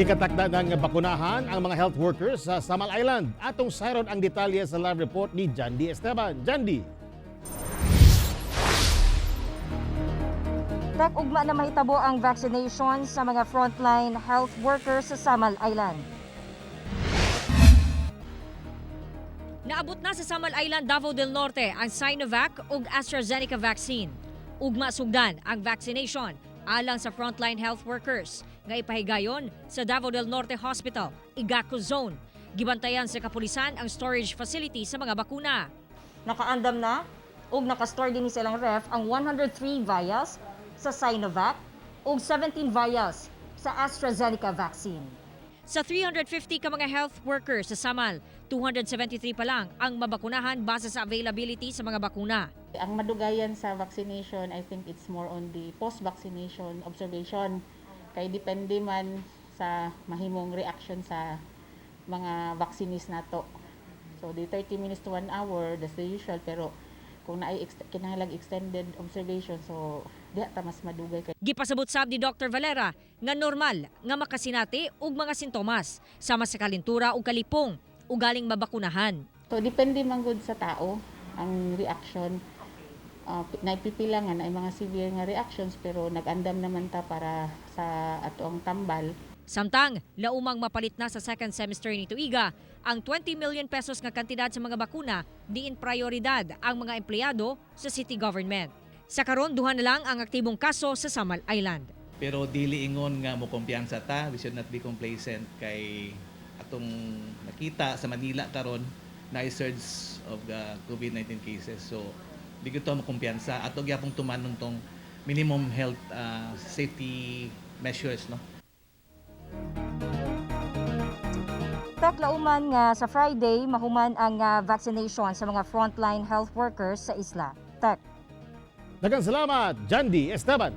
Gikatakda ng bakunahan ang mga health workers sa Samal Island. Atong sayron ang detalye sa live report ni Jandy Esteban. Jandy. Tek, ugma na mahitabo ang vaccination sa mga frontline health workers sa Samal Island. Naabot na sa Samal Island, Davao del Norte ang Sinovac ug AstraZeneca vaccine. Ugma sugdan ang vaccination alang sa frontline health workers nga ipahigayon sa Davao del Norte Hospital, Igaco Zone. Gibantayan sa kapulisan ang storage facility sa mga bakuna. Nakaandam na ug nakastore din sa ilang ref ang 103 vials sa Sinovac ug 17 vials sa AstraZeneca vaccine. Sa 350 ka mga health workers sa Samal, 273 pa lang ang mabakunahan base sa availability sa mga bakuna. Ang madugayan sa vaccination, I think it's more on the post-vaccination observation. Kay depende man sa mahimong reaction sa mga vaccinees nato. So, the 30 minutes to 1 hour, that's the usual. Pero kung naay kinahanglan extended observation, so diha ta mas madugay kay Gipasabot sab ni Dr. Valera nga normal nga makasinati og mga sintomas sama sa kalintura ug kalipong ugaling mabakunahan. So depende man gud sa tao ang reaction. Naipipila nga na mga severe nga reactions, pero nag-andam naman ta para sa ato ang tambal. Samtang, laumang mapalit na sa second semester ni Tuiga ang 20 million pesos nga kantidad sa mga bakuna, diin prioridad ang mga empleyado sa city government. Sa karon, duha na lang ang aktibong kaso sa Samal Island. Pero dili ingon nga mo kumpiyansa ta, we should not be complacent kay atong nakita sa Manila karon na surge of the COVID-19 cases. So di gyud to mo kumpiyansa, ato gyapong tumanon tong minimum health safety measures, no. Tek, lauman nga sa Friday mahuman ang vaccination sa mga frontline health workers sa isla. Tek. Daghang salamat, Jandy Esteban.